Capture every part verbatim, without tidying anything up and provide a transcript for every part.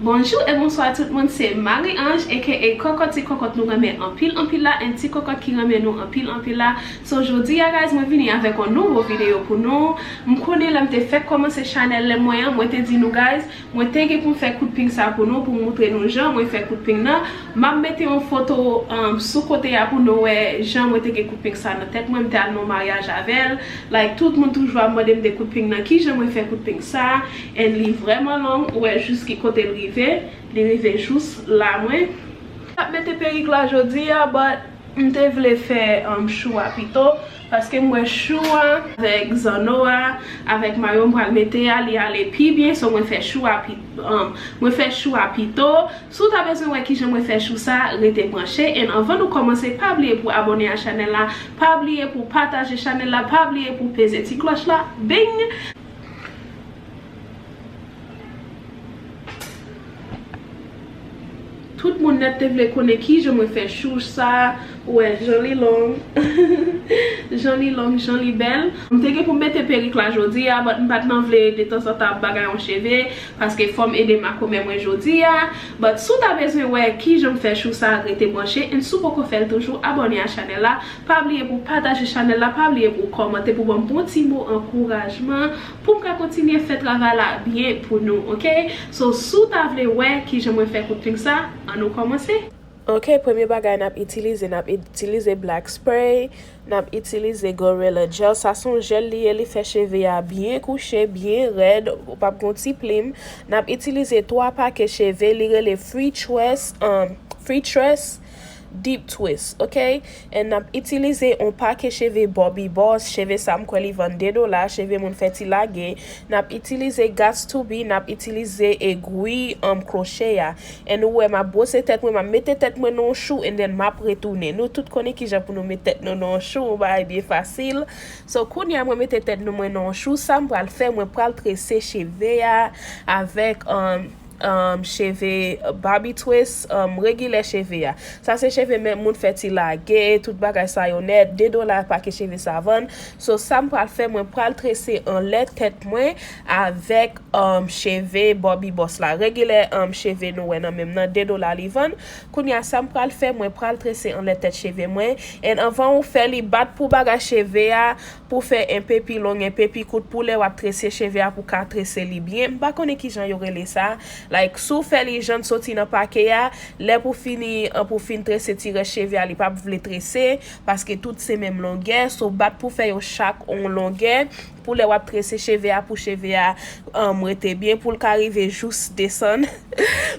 Bonjou e bonswa tout moun, se Marie Ange, A K A Kòkòt, ti kòkòt nou renmen anpil anpil la, and ti kòkòt ki renmen nou anpil anpil la. So, jodi a, guys, mwen vini avèk yon nouvo videyo pou nou. M konnen lè m te fèk kòmanse chanèl mwen an, mwen te di nou, guys, mwen te gen pou m fè kout ping sa pou nou, pou m moutre nou jan mwen fè kout ping nan. M ap mete yon foto, um, sou kote a pou nou wè jan mwen te gen kout ping sa nan tèt mwen, m te al nan maryaj avè l. Like, tout moun toujou ap mande m de kout ping nan, kijan mwen fè kout ping sa, and li vrèman long, ou wè jis ki kote l rive, li rive jis la mwen. M ap mete perik la jodi a, but m te vle fè, um, chou a pito, paske m wè chou a avèk zanno a, avèk mayo m pral mete a, li ale pi byen, so mwen fè chou a pi, um, mwen fè chou a pito. Si w ta bezwen wè kijan mwen fè chou sa, rete branche, and anvan nou kòmanse, pa bliye pou abòne a chanèl la, pa bliye pou pataje chanèl la, pa bliye pou peze ti klòch la, bing! Tout moun nèt te vle konnen kijan mwen fè chou sa, ou wè, jan li long, jan li long, jan li bèl. M te gen pou m mete perik la jodi a, but m pa t nan vle detanzantan ap bagay yon cheve, paske fò m ede makomè mwen jodi a. But si w ta bezwen wè kijan m fè chou sa, rete branche, and si w poko fè l toujou, abòne a chanèl la, pa bliye pou pataje chanèl la, pa bliye pou kòmante, pou ban m bon ti mo ankourajman, pou m ka kontinye fè travay la byen pou nou, oke? So, si w ta vle wè kijan mwen fè kout ping sa, ann nou kòmanse. Oke, premye bagay n ap itilize, n ap itilize black spray, n ap itilize Gorilla Gel. Sa se yon jèl li ye, li fè cheve a byen kouche, byen rèd, ou p ap gen yon ti plim. N ap itilize twa pake cheve, li rele Freetress, um, Freetress Deep Twist, oke? And n ap itilize yon pake cheve Bobbi Boss. Cheve sa m kwè li vann de dola, cheve moun fè ti lage. N ap itilize Got two B, n ap itilize egwi, um, kwoche a. And ou wè, m ap bwose tèt mwen, m ap mete tèt mwen nan yon chou, and then m ap retounen. Nou tout konnen kijan pou nou met tèt nou nan yon chou, yon bagay byen fasil. So, kounye a, mwen mete tèt nou mwen nan yon chou, sa m pral fè, mwen pral trese cheve a avèk, um, um, cheve Bobbi Twist, um, regilè cheve a. Sa se cheve men moun fè ti lage, tout bagay sa yo nèt, de dola pake cheve sa vann. So, sa m pral fè, mwen pral trese anlè tèt mwen avèk, um, cheve Bobbi Boss la. Regilè, um, cheve nou wè nan men m nan, de dola li vann. Kounye a, sa m pral fè, mwen pral trese anlè tèt cheve mwen. And anvan ou fè li, bat pou bagay cheve a, pou fè enpe pi long, enpe pi kout, pou lè w ap trese cheve a, pou ka trese li byen. M pa konnen kijan yo rele sa. Like, si w fè li jan l soti nan pake a, lè pou fini, an, pou fin trese ti rès cheve a, li p ap vle trese, paske tout se menm longè. So, bat pou fè yo chak yon longè, pou lè w ap trese cheve a, pou cheve a, um, rete byen, pou l ka rive jous desann.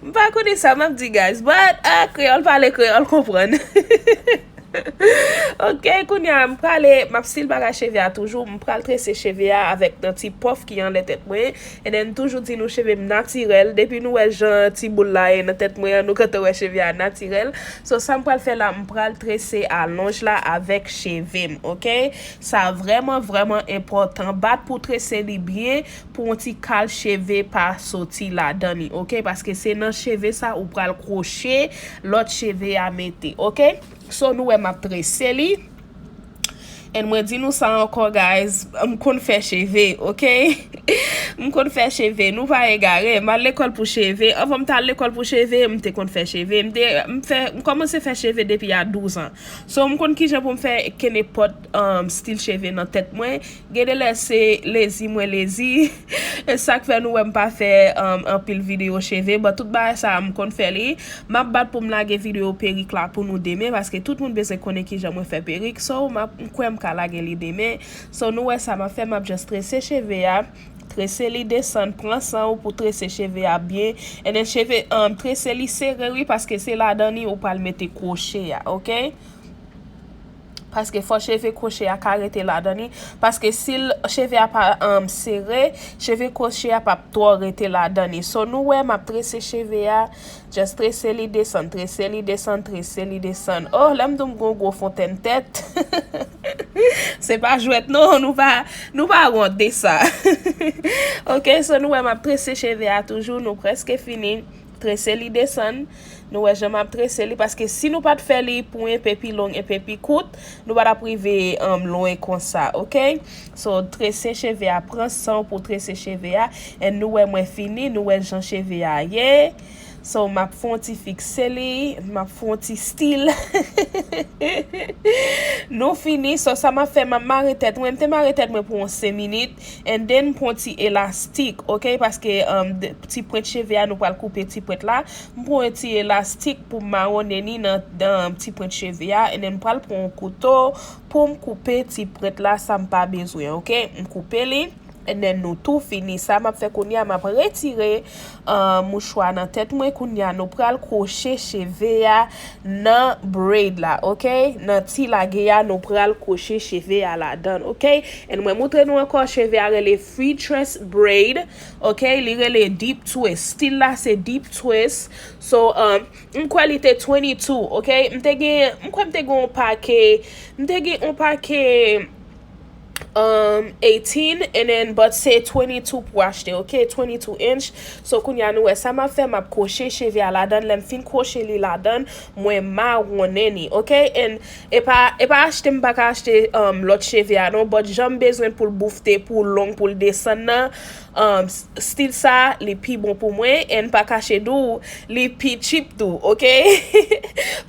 M pa konnen sa m ap di, guys, but, ah, kreyòl pale, kreyòl konprann. Oke, kounye a, m prale, m ap still bagay cheve a toujou, m pral trese cheve a avèk nan ti pòf ki anlè tèt mwen. And then, m toujou di nou cheve m natirèl, depi nou wè jan ti boul la ye nan tèt mwen an, nou gentan wè cheve a natirèl. So, sa m pral fè la, m pral trese alonj la avèk cheve m, oke? Sa vrèman, vrèman enpòtan. Bat pou trese li byen, pou yon ti kal cheve pa soti ladan li, oke? Paske se nan cheve sa ou pral kwoche lòt cheve a mete, oke? So, nou wè m ap trese li. And mwen di nou sa ankò, guys, m konn fè cheve, oke? M konn fè cheve, nou pa egare. M al lekòl pou cheve. Anvan m t al lekòl pou cheve, m te konn fè cheve. M te, m fè, m kòmanse fè cheve depi a douz an. So, m konn kijan pou m fè kenenpòt, um, stil cheve nan tèt mwen. Gen de lè se lezi mwen lezi. E sa k fè nou wè m pa fè, um, anpil videyo cheve, but tout bagay sa a m konn fè li. M ap bat pou m lage videyo perik la pou nou demen, paske tout moun bezwen konnen kijan mwen fè perik. So, m ap, m kwè m ka lage li demen. So, nou wè sa m ap fè, m ap just trese cheve a. Trese li desann, pran san ou pou trese cheve a byen. And then cheve, um, trese li sere, wi, paske se ladan li ou pral mete kwoche a, oke? Paske fò cheve kwoche a ka rete ladan li. Paske si l, cheve a pa, um, sere, cheve kwoche a p ap twò rete ladan li. So, nou wè, m ap trese cheve a. Just trese li desann, trese li desann, trese li desann. Oh, lè m di w m gon gwo fontèn tèt. Se pa jwèt, non, nou pa, nou pa wont de sa. Oke, so nou wè, m ap trese cheve a toujou, nou prèske fini. trese li desann. Nou wè jan m ap trese li, paske si nou pa t fè li pou enpe pi long, enpe pi kout, nou pa t ap rive, um, lwen konsa, oke? So, trese cheve a, pran san w pou trese cheve a, and nou wè mwen fini, nou wè jan cheve a ye. So, m ap fè yon ti fikse li, m ap fè yon ti stil. Nou fini, so sa m ap fè, m ap mare tèt mwen, m te mare tèt mwen pou yon senk minit, and then m pran ti elastik, oke? Paske, um, de- ti pwent cheve a, nou pral koupe ti pwent la. M pran yon ti elastik pou m mawonnen li nan, nan ti pwent cheve a, and then m pral pran yon kouto pou m koupe ti pwent la, sa m pa bezwen, oke? M koupe li, and then nou tou fini. Sa m ap fè kounye a, m ap retire, uh, mouchwa nan tèt mwen. Kounye a, nou pral kwoche cheve a nan braid la, oke? Nan ti lage a, nou pral kwoche cheve a ladan, oke? And mwen moutre nou ankò, cheve a rele Freetress braid, oke? Li rele deep twist. Stil la se deep twist. So, um, m kwè li te twenty-two, oke? M te gen, m kwè m te gen yon pake, m te gen yon pake, um, eighteen, and then, but se twenty-two pou achte, oke? Twenty-two inch. So, kounye a nou wè sa m ap fè, m ap kwoche cheve a ladan. Lè m fin kwoche li ladan, mwen mawonnen li, oke? And e pa, e pa achte m pa ka achte, um, lòt cheve a non, but jan m bezwen pou l boufte, pou l long, pou l desann nan, um, s- stil sa, li pi bon pou mwen, and pa kache di w, li pi cheap tou, oke?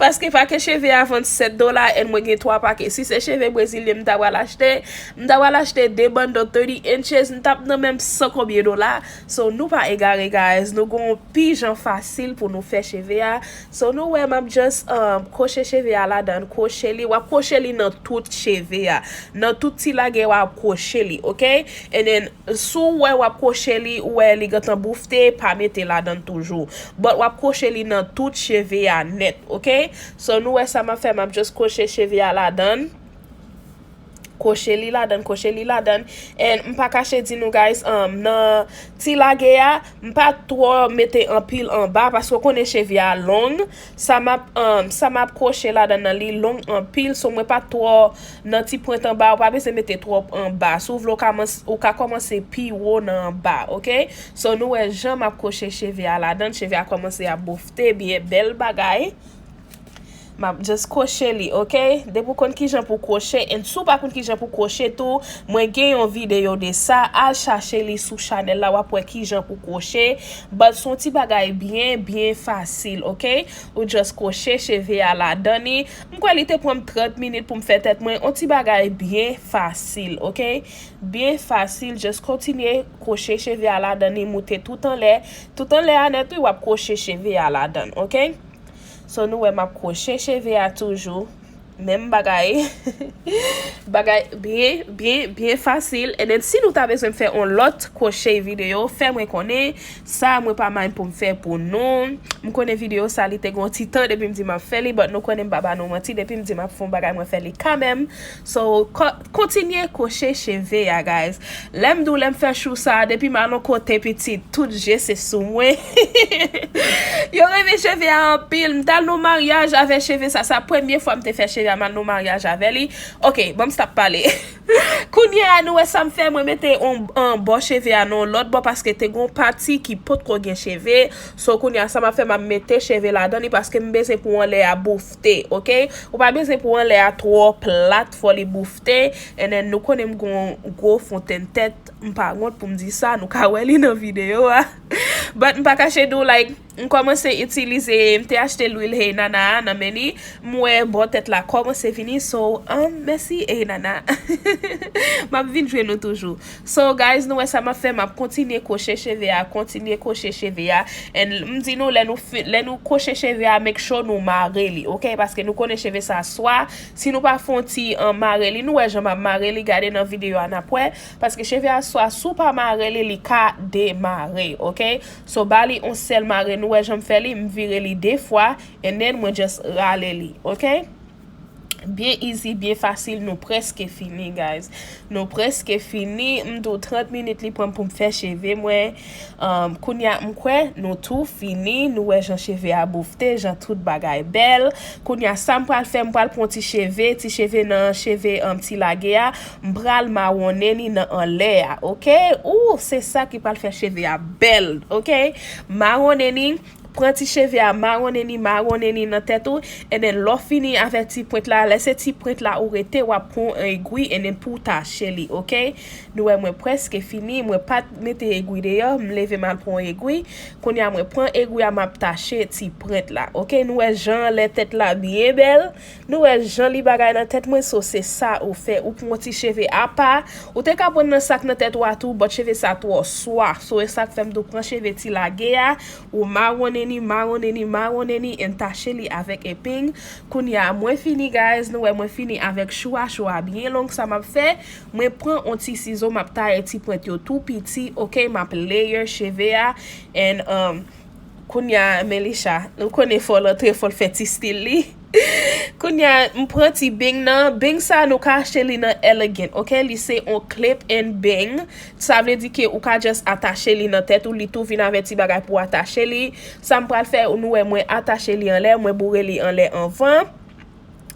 Paske pake cheve a vann sèt dola, and mwen gen twa pake. Si se cheve brezilyen m ta pral achte, m ta pral achte de bundle thirty inches, m t ap nan menm san konbyen dola. So, nou pa egare, guys. Nou gon pi jan fasil pou nou fè cheve a. So, nou wè, m ap just, um, kwoche cheve a ladan, kwoche li. W ap kwoche li nan tout cheve a. Nan tout ti lage, w ap kwoche li, oke? And then, si w wè w ap kwoche li, ou wè li gentan boufte, pa mete ladan toujou. But w ap kwoche li nan tout cheve a nèt, oke? So, nou wè sa m ap fè, m ap just kwoche cheve a ladan. Kwoche li ladan, kwoche li ladan. And m pa kache di nou, guys, um, nan ti lage a, m pa twò mete anpil anba, paske w konnen cheve a long. Sa m ap, um, sa m ap kwoche ladan nan li long anpil, so mwen pa twò nan ti pwent anba, ou pa bezwen mete twòp anba. Si w vle, w ka mans- ou ka kòmanse pi wo nan anba, oke? So, nou wè jan m ap kwoche cheve a ladan, cheve a kòmanse ap boufte byen, bèl bagay. M ap just kwoche li, oke? Depi w konn kijan pou kwoche, and si w pa konn kijan pou kwoche tou, mwen gen yon videyo de sa, al chache li sou chanèl la, w ap wè kijan pou kwoche. But se yon ti bagay byen, byen fasil, oke? Ou just kwoche cheve a ladan li. M kwè li te pran m trant minit pou m fè tèt mwen, yon ti bagay byen fasil, oke? Byen fasil, just kontinye kwoche cheve a ladan li, moute tout anlè. Tout anlè a nèt, wi, w ap kwoche cheve a ladan, oke? So, nou wè m ap kwoche cheve a toujou. Menm bagay. Bagay byen, byen, byen fasil. And then, si nou ta bezwen m fè yon lòt kwoche videyo, fè mwen konnen. Sa, mwen pa mind pou m fè pou nou. M konnen videyo sa, li te gon ti tan depi m di m ap fè li, but nou konnen m pa ba nou manti. Depi m di m ap fè yon bagay, mwen fè li kanmenm. So, ko- kontinye kwoche cheve a, guys. Lè m di w, lè m fè chou sa, depi m al yon kote, pitit, tout je se sou mwen. Yo renmen cheve a anpil. M t al nan maryaj avè cheve sa. Sa premye fwa m te fè cheve a, m al nan maryaj avè li. Oke, ban m stop pale. Kounye a, nou wè sa m fè, mwen mete yon, yon bò cheve a nan lòt bò, paske te gon pati ki potko gen cheve. So, kounye a, sa m ap fè, m ap mete cheve ladan li, paske m bezwen pou anlè a boufte, oke? Ou pa bezwen pou anlè a twò plat, fò li boufte. And then, nou konnen m gon gwo fontenn tèt, m pa wont pou m di sa, nou ka wè li nan videyo a. But m pa kache di w, like, m kòmanse itilize, m te achte lwil Hey Nana a nan men li, m wè bò tèt la kòmanse vini, so, um, mèsi Hey Nana. M ap vin jwenn nou toujou. So, guys, nou wè sa m ap fè, m ap kontinye kwoche cheve a, kontinye kwoche cheve a. And m di nou, lè nou, fi- lè nou kwoche cheve a, make sure nou mare li, oke? Paske nou konnen cheve sa, swa, si nou pa fè yon ti, um, mare li, nou wè jan m ap mare li, gade nan videyo a, n ap wè. Paske cheve a, swa, si w pa mare li, li ka demare, oke? So, ba li yon sèl mare, nou wè jan m fè li, m vire li de fwa, and then mwen just rale li, oke? Byen easy, byen fasil, nou prèske fini, guys. Nou prèske fini, m di w trant minit li pran m pou m fè cheve mwen. Um, kounye a, m kwè nou tou fini, nou wè jan cheve a boufte, jan tout bagay bèl. Kounye a, sa m pral fè, m pral pran ti cheve, ti cheve nan cheve, um, ti lage a, m pral mawonnen li nan anlè a, oke? Ou, se sa ki pral fè cheve a bèl, oke? Mawonnen li, Pran ti cheve a, mawonnen li, mawonnen li nan tèt ou, and then lè w fini avèk ti pwent la, lè se ti pwent la ou rete, w ap pran yon egwi, and then pou w tache li, ok? Nou wè mwen prèske fini, mwen pa t mete egwi deyò, m leve m al pran yon egwi. Kounye a mwen pran egwi a, m ap tache ti pwent la, ok? Nou wè jan anlè tèt la byen bèl. Nou wè jan li bagay nan tèt mwen, so se sa ou fè. Ou pran yon ti cheve apa. Ou te ka pran nan sa k nan tèt ou a tou, but cheve sa twò swa. So e sa k fè m tou pran cheve ti lage a, ou mawonnen li, mawonnen li, mawonnen li, and tache li avèk eping. Kounye a, mwen fini, guys. Nou wè mwen fini avèk chou a, chou a byen long, sa m ap fè. Mwen pran yon ti sizo, m ap taye ti pwent yo tou piti, ok? M ap layer cheve a, and, um, Kounye a, Melissa, nou konnen fò l antre, fò l fè ti stil li. Kounye a, m pran ti bing nan. Bing sa, nou ka achte li nan Elegant, ok? Li se on clip and bing. Sa vle di ke ou ka just atache li nan tèt ou, li tou vin avèk ti bagay pou atache li. Sa m pral fè, nou wè mwen atache li anlè, mwen boure li anlè anvan.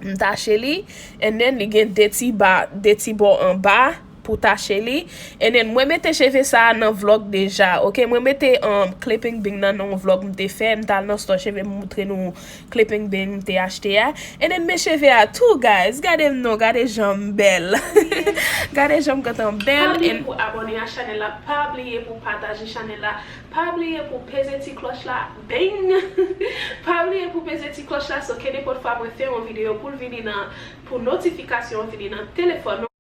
M tache li, and then li gen de ti ba, de ti bò anba pou tache li. And then mwen mete cheve sa a nan vlog deja, ok? Mwen mete, um, clipping bing nan nan yon vlog m te fè, m t al nan store cheve, m moutre nou clipping bing m te achte a. And then men cheve a tou, guys. Gade m non, gade jan m bèl. Gade jan m gentan bèl. Pa bliye pou abòne a chanèl la, pa bliye pou pataje chanèl la, pa bliye pou peze ti klòch la, bing! Pa bliye pou peze ti klòch la, so ke nenpòt fwa mwen fè yon videyo pou l vini nan, pou notifikasyon vini nan telefòn ou.